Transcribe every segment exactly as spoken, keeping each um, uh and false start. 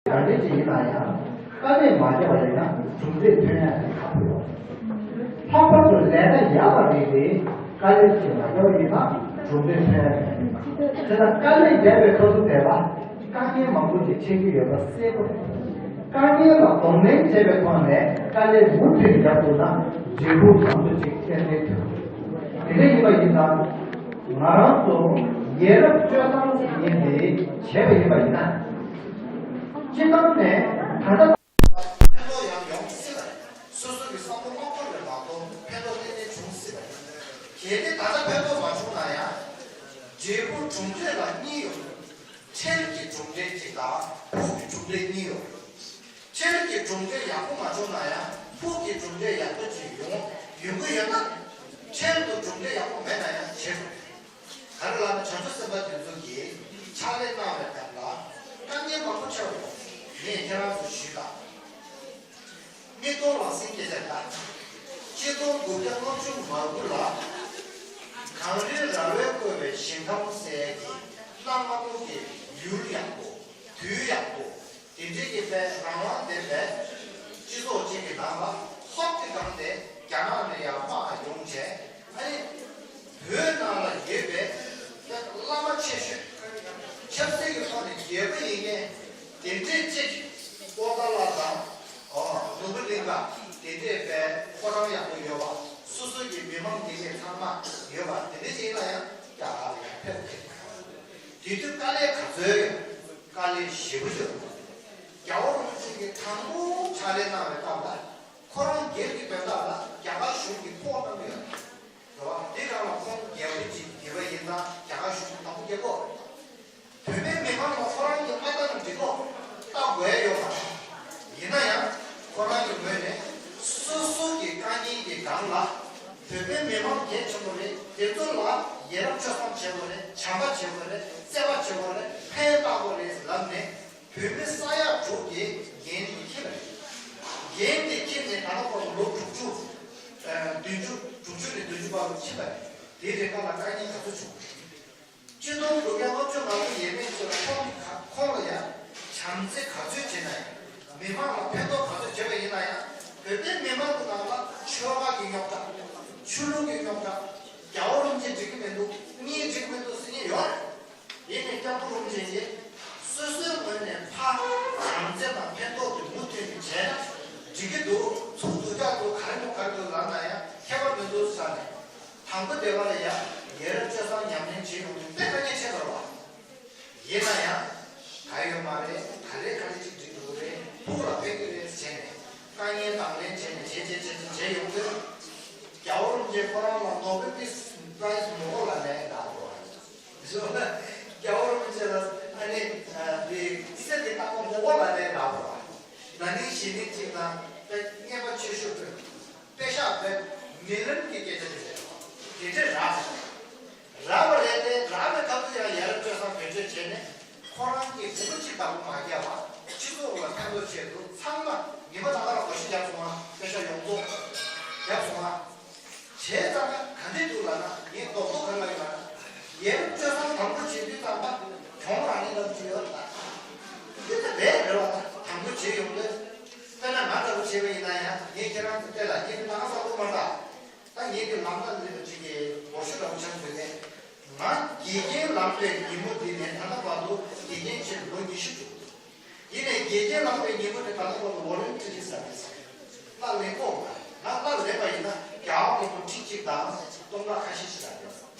ག་འདྲ་ཅིག་ཡིན་ན་ཡང་དཀའ་ལས་མ་བརྒྱབ་པ་ཡིན་ན་གྲུབ་འབྲས་ཐོན་ཡ་དེ་ཁག་པོ་ཡོད། ལྷག་པར་དུ་ལས་ཀ་ཡག་པ་རེད་དེ་དཀའ་ལས་ཅིག་མ་བརྒྱབ་པ་ཡིན་ན་གྲུབ་འབྲས་ཐོན་ཡ་མེད། དེ་ལ་དཀའ་ལས་བརྒྱབ་པའི་སྐབས་སུ་བསྡད་པ་དཀའ་ངལ་མང་པོ་ཞིག་འཕྲད་ཀྱི་ཡོད་པ་གསལ་པོ་རེད། དཀའ་ངལ་ལ་གདོང་ལེན་བྱས་པའི་ཐོག་ནས་དཀའ་ལས་མུ་མཐུད་རྒྱག་ཐུབ་ན་འབྲས་བུ་མང་པོ་ཞིག་ཏན་ཏན་ཐོན། དེ་འདྲ་ཡིན་པ་ཡིན་ན་ང་རང་ཚོ་ཡ་རབས་སྤྱོད་བཟང་ཟེར་མཁན་དེ་བྱས་པ་ཡིན་པ་ཡིན་ན། སྤྱི་བཏང་ནས་ད་ལྟ་ཕན་ཐོགས་ཡང་ཡོང་སྲིད་པ་རེད། སོ་སོ་གི་བསམ་བློ་མ་འཁོར་བའི་མ་གཏོགས་ཕན་ཐོགས་ཏན་ཏན་བྱུང་སྲིད་པ་རེད། གལ་ཏེ་ད་ལྟ་ཕན་ཐོགས་མ་བྱུང་ན་ཡང་། འབྲས་བུ་གྲུབ་འབྲས་ལ་གཉིས་ཡོད། འཕྲལ་གྱི་གྲུབ་འབྲས་གཅིག་དང་ཕུགས་ཀྱི་གྲུབ་འབྲས་གཉིས་ཡོད། འཕྲལ་གྱི་གྲུབ་འབྲས་ཡག་པོ་མ་བྱུང་ན་ཡང་ཕུགས་ཀྱི་གྲུབ་འབྲས་ཡག་པོ་ཅིག་ཡོང་ཡོང་གི་ཡོད་ན། འཕྲལ་དུ་གྲུབ་འབྲས་ཡག་པོ་མེད་ན་ཡང་བྱེད་དགོས། ག་རེ་ལབ་ན་བྱང་ཆུབ་སེམས་དཔའ་དེ་ཚོ་གིས་ཕྱག་ལས་གནང་བའི་སྐབས་ལ་དཀའ་ངལ་མང་པོ་འཕྲད་ཡོད། ངས་ཁྱེད་རང་ཚོ་ཞུས་དང་། མིག་ཏོ་ལ་སེང་གེ་ལ་ལྟ། ཆིག་སྟོང་དགུ་བརྒྱ་ལྔ་བཅུ་ང་དགུ་ལ། གངས་རིའི་ར་བས་བསྐོར་བའི་ཞིང་ཁམས་ཟེར་གྱི་གནའ་སྔ་མོ་གི་ཡུལ་ཡག་པོ། དུས་ཡག་པོ། དེ་འདྲའི་གི་དཔེ་རང་དབང་ལྡན་པའི་སྤྱི་ཚོགས་གཅིག་གི་ནང་ལ་ཧོབ་ཏེ་སྒང་སྟེ་རྒྱ་ནག་ནས་ཡར་དམག་ཡོང་བྱས། ཨ་ནི་བོད་ནང་ལ་ཡོད་པའི་བླ་མ་ཆེ་ཤོས་ཆབ་སྲིད་ཀྱི་ཐོག་ནས་རྒྱལ་པོ་ཡིན་མཁན་དེ་འདྲས་གཅིག་པོ་ཏཱ་ལ་དང་ནོར་བུ་གླིང་པ་དེ་འདྲས་དཔེ་ཕོ་བྲང་ཡག་པོ་ཡོད་པ། སོ་སོ་གི་མི་མང་དེ་འདྲས་ཚང་མ་ཡོད་པ་དེ་འདྲས་ཅིག་ཡིན་ན་ཡང་རྒྱ་གར་ལ་ཡང་ཕེབས་ཐུབ། དེ་དུས་དཀའ་ལས་ག་ཚོད་ཡོད། དཀའ་ལས་ཞེ་པོ་ཅིག་ཡོད། རྒྱལ་བ་རིན་པོ་ཆེ་གིས་དང་པོ་ཕྱག་ལས་གནང་བའི་སྐབས་ལ་ཁོ་རང་སྒེར་གྱི་དོན་དག་ལ་རྒྱ་གར་གཞུང་གིས་ཕོགས་གནང་གི་ཡོད་རེད་བ། དེ་སྒང་ལ་ཁོང་རྒྱལ་པོ་ཅིག་ཡིན་པ་ཡིན་ཙང་རྒྱ་གར་གཞུང་གིས་དང་པོ་རྒྱལ་པོ་རེད། བོད་པའི་མི་མང་ལ་ཁོ་རང་གི་ཨ་ལྟ་ན་འགྲིག་གོ། ལྟ་དགོས་ཡ་ཡོད་མ་རེད། ཡིན་ན་ཡང་ཁོ་རང་གི་ངོས་ནས་སོ་སོ་གི་དཀའ་ངལ་གྱི་སྒང་ལ་བོད་པའི་མི་མང་གལ་ཆེན་པོ་རེད། དེ་ཚོ་ལ་ཡ་རབས་སྤྱོད་བཟང་བྱེད་དགོས་རེད། བྱམས་པ་བྱེད་དགོས་རེད། བརྩེ་བ་བྱེད་དགོས་རེད། ཕན་བཏགས་དགོས་རེད་ལབ་ནས་བོད་མི་ས་ཡ་དྲུག་གི་འགན་དེ་འཁྱེར་བ་རེད། འགན་དེ་འཁྱེར་ནས་ད་ལྟ་བར་དུ་ལོ་དྲུག་ཅུ། ཨ། བདུན་ཅུ། དྲུག་ཅུ་ནས་བདུན་ཅུ་བར་དུ་ཕྱིན་པ་རེད། དེའི་རིང་ལ་དཀའ་ངལ་ག་ཚོད་བྱུང་། ཆིག་སྟོང་དགུ་བརྒྱ་ལྔ་བཅུ་ང་དགུ་ཡས་མས་ཚོ་ལ་ཁོང་གི་ཁ་ཁོང་ལ་ཡང་བྱམས་བརྩེ་ག་ཚོད་བྱས་ན་ཡང་། མི་མང་ལ་ཕན་ཐོགས་ག་ཚོད་བྱས་པ་ཡིན་ན་ཡང་། བོད་པའི་མི་མང་གི་ནང་ལ་ཆོལ་ཁ་གི་རྙོག་དྲ། ཆོས་ལུགས་ཀྱི་རྙོག་དྲ། རྒྱལ་བ་རིན་པོ་ཆེ་འགྲིག་གི་མི་འདུག་གཉིས་འགྲིག་མི་འདུག་ཟེར་མཁན་ཡོད་རེད། ཡིན་ནའི་སྐྱབས་མགོན་རིན་པོ་ཆེ་གིས་སོ་སོའི་ངོས་ནས་ཕར་བྱམས་བརྩེ་དང་ཕན་ཐོགས་ཀྱི་མུ་མཐུད་ནས་བྱས་ན་འགྲིག་གི་འདུག་ཚུར་སྡུག་ཅག་འདུག་ག་རེ་འདུག་ག་རེ་འདུག་ལབ་ན་ཡང་ཁྱད་པར་མི་འདུག་ཟེར་ནས། དང་པོ་དེ་བ་ལ་ཡང་ཡ་རབས་སྤྱོད་བཟང་ཉམས་ལེན་བྱེད་ཡོང་དུས་དཔེ་དཀའ་ངལ་འཕྲད་པ་རེད་བ། ཡིན་ན་ཡང་། ག་ཡོད་མ་རེད། ག་ལེ་ག་ལེ་ཅིག་འགྲིག་འདུག་རེད། ཕུགས་ལ་ཕན་གྱི་རེད་ཟེར་ནས་དཀའ་ངལ་དང་ལེན་བྱས་ནས་བྱས་བྱས་བྱས་བྱས་བྱས་ཡོང་དུས། རྒྱལ་བ་རིན་པོ་ཆེ་ཁོ་རང་ལ་ནོ་བེལ་པིས་པ་རའི་ཛི་མི་དགོས་ལབ་ནའི་འདྲ་འདུག་བ། བཟོ་ན་རྒྱལ་བ་རིན་པོ་ཆེ་ལ་ཨ་ནི་འདི་གསེར་གྱི་རྟགས་མ་མི་དགོས་ལབ་ནའི་འདྲ་འདུག་བ། ན་ནིང་གཞེས་ནིང་གཅིག་ན་དཔེ་རྔན་པ་ཆེ་ཤོས་དཔེ། པེ་ཤག་དཔེ་མི་ལོན་གྱི་སྐད་ཆ་དེ་རེད། དེ་འདྲའི་རག་རག་པ་རེད་དེ། རག་པའི་སྐབས་སུ་ཡང་ཡ་རབས་སྤྱོད་བཟང་བེད་སྤྱོད་བྱས་ནས་ཁོ་རང་གིས་སྒོར་མོ་གཅིག་དང་པོ་མ་བརྒྱབ་པ་སྤྱི་ཚོགས་ལ་ཕན་ཐོགས་ཆེད་དུ་ཚང་མ་ཉི་མ་ད་ག་ལ་སྒོར་གཞས་བརྒྱབ་སོང་ང་། པེ་ཤག་ཡོངས་རྫོགས་བརྒྱབ་སོང་ང་། བྱས་ཙང་ག་འདྲས་འདུག་ལབ་ན། ངས་རྡོག་རྡོག་ག་རེ་ལབ་ཡོད་ལབ་ན། ཡ་རབས་སྤྱོད་བཟང་དང་པོ་བྱེད་དུས་ཙམ་པ་གྱོང་རག་ནི་ལབ་ཀྱི་ཡོད་ལ། འདི་ལྟ་བས་རེད་བ། དང་པོ་བྱེད་ཡོང་དུས། དཔེར་ན་ང་ལྟ་བུ་བྱས་པ་ཡིན་ན་ཡང་ངས་ཁྱེད་རང་ཚོ་ལྟ་ལ་ངས་འདི་ད་ག་ས་ལོ་མ་ད། ད་ངས་འདི་ལམ་ལ་ལེབ་ཅིག་གི་འོ་ཤོད་ལ་འོ་ཆང་ཟོས་ནས། ང་དགེ་རྒན་ལངས་པའི་ཉིན་མོ་འདི་ནས་ད་ལྟ་བར་དུ་དགེ་རྒན་བྱས་ལོ་ཉི་ཤུ་འགྲོ། ཡིན་ནའི་དགེ་རྒན་ལངས་པའི་ཉིན་མོ་དེ་ད་ལྟ་བར་དུ་ཝོ་ལན་ཊི་རི་ཟེར་ནས་ཟེར། གླ་ལེན་གོ་ང་གླ་ལེན་པ་ཡིན་ན་རྒྱ་གར་སྒོར་མོ་ཁྲི་གཅིག་དང་སྟོང་ཕྲག་ཁ་ཤས་ཤིག་ལ་ལེན།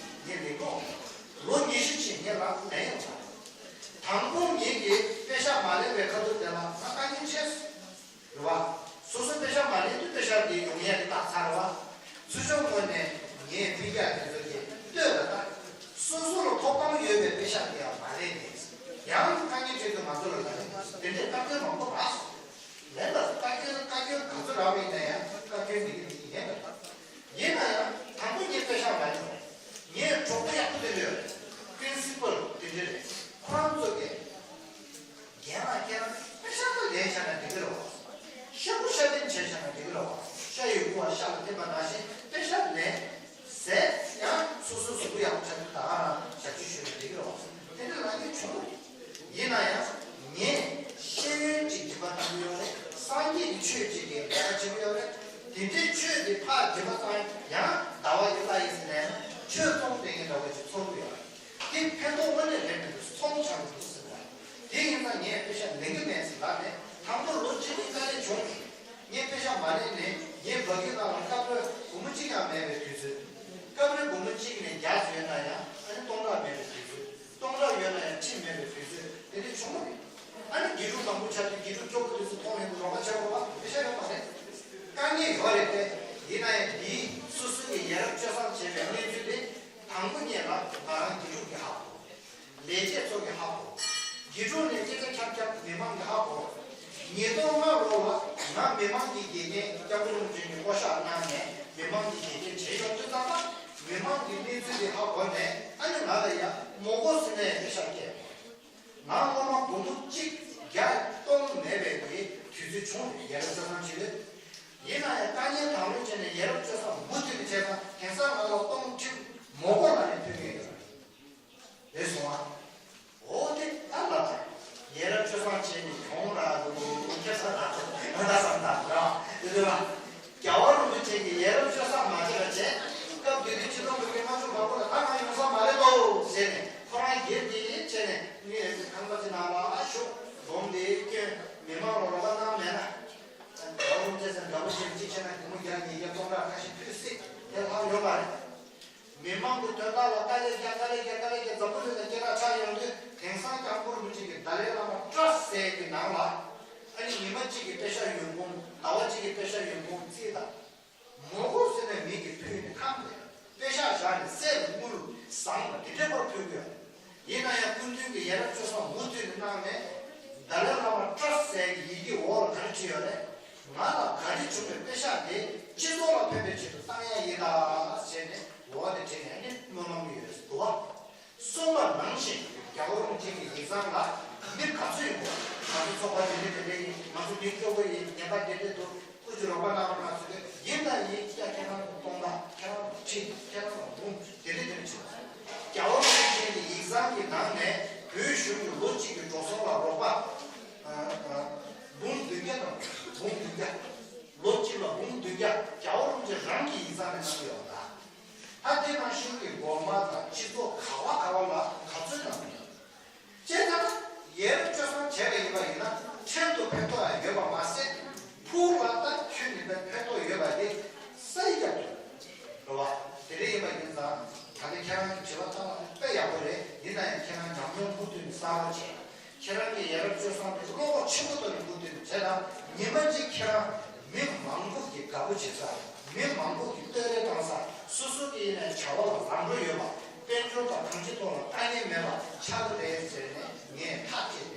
ངས་ལེན་གོ། ལོ་ཉི་ཤུ་ཕྱིན་ངས་ལ་ལེན་ཡོང་ང་། དང་པོ་ངེད་ཀྱིས་པེ་ཤག་མ་ལེན་པའི་ཁ་ཐུག་དེ་ལ་ང་དཀའ་ངལ་འཕྲད་སོང་། རེད་བ། སོ་སོ་པེ་ཤག་མ་ལེན་དུས་པེ་ཤག་དེ་ཡོང་ཡ་གི་རྟགས་ཚར་བ། ཚུར་ཕྱོགས་ངོས་ནས་ངས་མི་སྐྱ་དེ་ཚོ་གིས་ལྟོས་ལ་ད། སོ་སོ་ལ་ཐོབ་ཐང་ཡོད་པའི་པེ་ཤག་དེ་ཡང་མ་ལེན་ནས། ཡང་དཀའ་ངལ་འཕྲད་དུས་ང་ཚོ་ལ་ལ་ལེན་དེ་འདྲའི་བཀའ་བཀྱོན་མང་པོ་རག་སོང་། ལན་ལ་བཀའ་བཀྱོན་བཀའ་བཀྱོན་ག་ཚོད་རག་པ་ཡིན་ན་ཡང་བཀའ་བཀྱོན་འདི་གི་འདི་གི་ཡིན་ལ། ཡིན་ན་ཡང་དང་པོ་ངས་པེ་ཤག་མ་ལེན་པ་རེད། ངས་གྲོགས་པོ་ཡག་པོ་དེ་འདྲ་ཡོད་རེད། པི་རིན་སི་པལ་དེ་འདྲ་རེད། ཁོ་རང་ཚོ་གིས། རྒན་ལགས་ཁྱེད་རང་པེ་ཤག་ལ་ལས་བྱས་ན་འགྲིག་གི་རེད་བ། ཤ་ཁུ་ཤ་སྟེང་བྱས་བྱས་ན་འགྲིག་གི་རེད་བ། ཤ་ཡི་ཁུ་བ་ཤ་ལ་བརྟེན་པ་ནང་བཞིན་པེ་ཤག་ལེན་ཟེར་ཡང་སོ་སོའི་གཟུགས་པོ་ཡག་པོ་ཆགས་དུས་ད་ག་རང་ཞབས་ཕྱི་ཞུས་ན་འགྲིག་གི་རེད་བ། དེ་འདྲ་ལབ་མཁན་བྱུང་། ཡིན་ན་ཡང་ངས་ཤེས་ཡོན། ཆོས་ཅིག་གི་ལས་ཀ་བྱེད་ཀྱི་ཡོད་རེད། དེ་འདྲའི་ཆོས་དེ་ཕར་བརྒྱབ་པ་ཙང་ཡང་ཟླ་བ་ཡི་ལྷ་ཡི་ཟེར་ནས་ཆོས་ཚོང་དེ་ངས་འདྲ་བོ་ཅིག་ཚོར་གི་ཡོད་རེད། དེ་ཕན་ཐོགས་དངོས་གནས་རེད་མི་འདུག་ཚོང་ཆགས་མི་འདུག་ཟེར་བ། དེ་ཡིན་ཙང་ངས་དཔེ་ཆ་ལེན་གི་མེད་ཟེར་ལབ་ནས་དང་པོ་ལོ་གཅིག་གི་དཀའ་ལས་བྱུང་། ངས་དཔེ་ཆ་མ་ལེན་ནས་ངའི་སྦ་གི་ནང་ལ་སྐབས་རེ་སྒོར་མོ་གཅིག་ཀྱང་མེད་པའི་དུས་ཚོད། སྐབས་རེ་སྒོར་མོ་གཅིག་ནས་བརྒྱ་ཡོད་ན་ཡང་ཨ་ནི་སྟོང་ཕྲག་མེད་པའི་དུས་ཚོད། སྟོང་ཕྲག་ཡོད་ན་ཡང་ཁྲི་མེད་པའི་དུས་ཚོད་དེ་འདྲ་བྱུང་བ་རེད། ཨ་ནི་དགེ་ཕྲུག་དང་པོ་ཆགས་དུས་དགེ་ཕྲུག་སྐྱོ་པོ་དེ་ཚོ་མཐོང་ཡོང་དུས་རོགས་པ་བྱེད་དགོས་པ་དེ་ཤ་ཡོད་མ་རེད། དཀའ་ངལ་ཡོད་རེད་དེ། ཡིན་ན་ཡང་འདིའི་སོ་སོ་གི་ཡ་རབས་སྤྱོད་བཟང་བྱས་པའི་གནས་ཚུལ་དེ་དང་པོ་ཉིད་ལ་ང་རང་དགེ་ཕྲུག་གིས་ཧ་གོ། ལས་བྱེད་ཚོ་གིས་ཧ་གོ། དགེ་ཕྲུག་ནས་སྐད་ཆ་ཁྱབ་ཁྱབ་མི་མང་གིས་ཧ་གོ། ཉིས་སྟོང་ལྔ་ལོ་ལ་ང་མི་མང་གི་དགེ་རྒན་སྐྱབས་མགོན་རིན་པོ་ཆེ་གིས་བསྐོ་བཞག་གནང་ནས་མི་མང་གི་དགེ་རྒན་བྱས་ཡོང་དུས་ཙམ་པ་མི་མང་གི་གནས་ཚུལ་དེ་ཧ་གོ་ནས་ཨ་ནི་ང་ལ་ཡ་མོ་གོ་ཟེར་ནས་དཔེ་ཤག་སྐྱེལ། ང་སྔོན་མ་སྒོར་མོ་གཅིག་བརྒྱ་སྟོང་མེད་པའི་གི་དུས་ཚོད་བྱུང་རེད། ཡ་རབས་སྤྱོད་བཟང་བྱེད་དུས། ཡིན་ན་ཡང་དཀའ་ངལ་དང་ལོས་བྱས་ནས་ཡ་རབས་སྤྱོད་བཟང་མུ་མཐུད་ནས་བྱས་ཙང་དེང་སང་ང་ལ་སྟོང་ཁྲི་མོ་གོ་ལ་ནས་ཐོན་གྱི་ཡོད་རེད། རེད་སོང་ཨ། འོ་དེ་ལྟར་ལ་དང་། ཡ་རབས་སྤྱོད་བཟང་བྱས་ནས་གྱོང་རག་འདུག་ཁྱེད་ས་དང་ང་ད་བསམ་དང་ར། དེ་དུས་ལ། རྒྱལ་བ་རིན་པོ་ཆེ་གིས་ཡ་རབས་སྤྱོད་བཟང་མ་བྱས་པ་བྱས། སྐབས་དེ་དུས་སྤྱི་ཚོགས་ཀྱི་དམག་འཁྲུག་མང་པོ་ལ་ད་ང་ཡོང་ས་མ་རེད་དོ་ཟེར་ནས་ཁོ་རང་སྒེར་གྱི་བྱས་ནས་ངས་ཁང་པ་ཅིག་ནང་ལ་ཞུགས་སྒོམ་དེ་སྐྱོན་མི་མང་ལ་རོགས་པ་གནང་མེད་ན། རྒྱལ་བ་རིན་པོ་ཆེ་ཟེར་འདྲ་པོ་ཞིག་གཅིག་བྱས་ན་གི་མོ་བརྒྱ་ཉིས་བརྒྱ་སྟོང་ཕྲག་ཁ་ཤས་ཕུལ་སྲིད་དེ་ལྷག་ཡོད་པ་རེད། མི་མང་གི་དོན་དག་ལ་དཀའ་ལས་རྒྱག་དཀའ་ལས་རྒྱག་དཀའ་ལས་རྒྱག་འཛམ་བུ་གླིང་ལ་སྐད་གྲགས་ཆགས་ཡོང་དུས་དེང་སང་སྐྱབས་མགོན་རིན་པོ་ཆེ་གི་ཏཱ་ལའི་བླ་མ་བཀྲ་ཟེར་གི་ནང་ལ་ཨ་ནི་ཉི་མ་གཅིག་གི་པེ་ཤག་ཡོད་ཁུངས་ཟླ་བ་གཅིག་གི་པེ་ཤག་ཡོད་ཁུངས་རྩིས་དང་། མོ་གོ་ཟེར་ནས་མི་གི་ཕུད་ནི་ཁམས་ལ་པེ་ཤག་བཞག་ནས་གསེར་དངུལ་ཟངས་ལ་དེ་འདྲའི་སྐོར་ཕུལ་དགོས། ཡིན་ན་ཡང་སྐུ་མདུན་གྱིས་ཡ་རབས་སྤྱོད་བཟང་མུ་མཐུད་ནས་གནང་ནས་ཏཱ་ལའི་བླ་མ་བཀྲ་ཟེར་གི་ཡི་གེ་འོག་ལ་ག་རེ་བྲིས་ཡོད་རེད། ང་ལ་ག་རེ་བྱུང་བའི་པེ་ཤག་དེ་སྤྱི་ཚོགས་ལ་ཕན་པའི་ཆེད་དུ་བཏང་ཡ་ཡིན་ད་ཟེར་ནས་འོག་དེ་བྲིས་ནས་ནི་སྨོན་ལམ་ཡོད་རེད་འདུག་བ། གསུངས་པ་ནང་བཞིན་རྒྱལ་བ་རིན་པོ་ཆེ་གི་ཡིག་ཚང་ལ་མི་ག་ཚོད་ཡོད་གོ། ང་ཚོ་ཚོགས་པ་དེ་འདྲ་དེ་འདྲ་ཡིན། ང་ཚོ་མི་སྐྱོ་པོ་ཡིན། ཉེན་ཁ་དེ་འདྲ་འདུག་སྐུ་མཁྱེན་རོགས་པ་གནང་རོགས་གནང་ཟེར་དུས་ཡིན་དང་ཡིན། ཁྱེད་ཁྱེད་རང་གི་གཏོང་སྟངས་ཁྱེད་རང་གི་ཁྲིད་ཁྱེད་རང་གི་འབུམ་དེ་འདྲ་དེ་འདྲ་བྱེད་པ། རྒྱལ་བ་རིན་པོ་ཆེ་གི་ཡིག་ཚང་གི་ནང་ནས་བོད་གཞུང་གི་ལོ་གཅིག་གི་འགྲོ་སོང་ལ་རོགས་པ་འབུམ་བདུན་བརྒྱ་དང་འབུམ་བདུན་བརྒྱ། ལོ་གཅིག་ལ་འབུམ་བདུན་བརྒྱ་རྒྱལ་བ་རིན་པོ་ཆེ་རང་གི་ཡིག་ཚང་ནས་གནང་གི་ཡོད་པ། ད་དེ་ནང་བཞིན་གྱི་སྒོ་མ་དང་སྤྱི་ཚོགས་ག་བ་ག་བ་ལ་ག་ཚོད་གནང་གི་ཡོད། བྱས་ཙང་ཡ་རབས་སྤྱོད་བཟང་བྱས་པ་ཡིན་པ་ཡིན་ན་ཕྲན་དུ་ཕན་ཐོགས་ཡང་ཡོད་པ་མ་ཟད། ཕུགས་ལ་ད་ཁྱོན་ནས་ཕན་ཐོགས་ཡོད་པ་དེ་ས་ཡི་རྒྱབ་ཏུ་རེད་བ། དེ་འདྲ་ཡིན་པ་ཡིན་ཙང་ད་ལྟ་ཁྱེད་རང་གི་དྲི་བ་བཏང་བ་དེ་དཔེ་ཡག་པོ་རེད། ཡིན་ན་ཡང་ཁྱེད་རང་ཉམས་མྱོང་མུ་མཐུད་ནས་གསར་པ་བྱས། ཁྱེད་རང་གིས་ཡ་རབས་སྤྱོད་བཟང་དེ་བློ་ཁོག་ཆེན་པོ་བཏོན་ནས་མུ་མཐུད་ནས་བྱས་དང་། ཉི་མ་གཅིག་ཁྱེད་རང་མི་མང་པོ་གིས་དགའ་པོ་བྱེད་ས། མི་མང་པོ་གིས་བསྟོད་ར་བཏང་ས། སོ་སོ་གི་ཡིན་ནའི་བྱ་བ་ལ་ལམ་འགྲོ་ཡོད་པ། དཔལ་འབྱོར་དང་གང་ཅིའི་ཐོག་ལ་དཀའ་ངལ་མེད་པ་ཆགས་ཀྱི་རེད་ཟེར་ནས་ངས་ཐག་བཅད་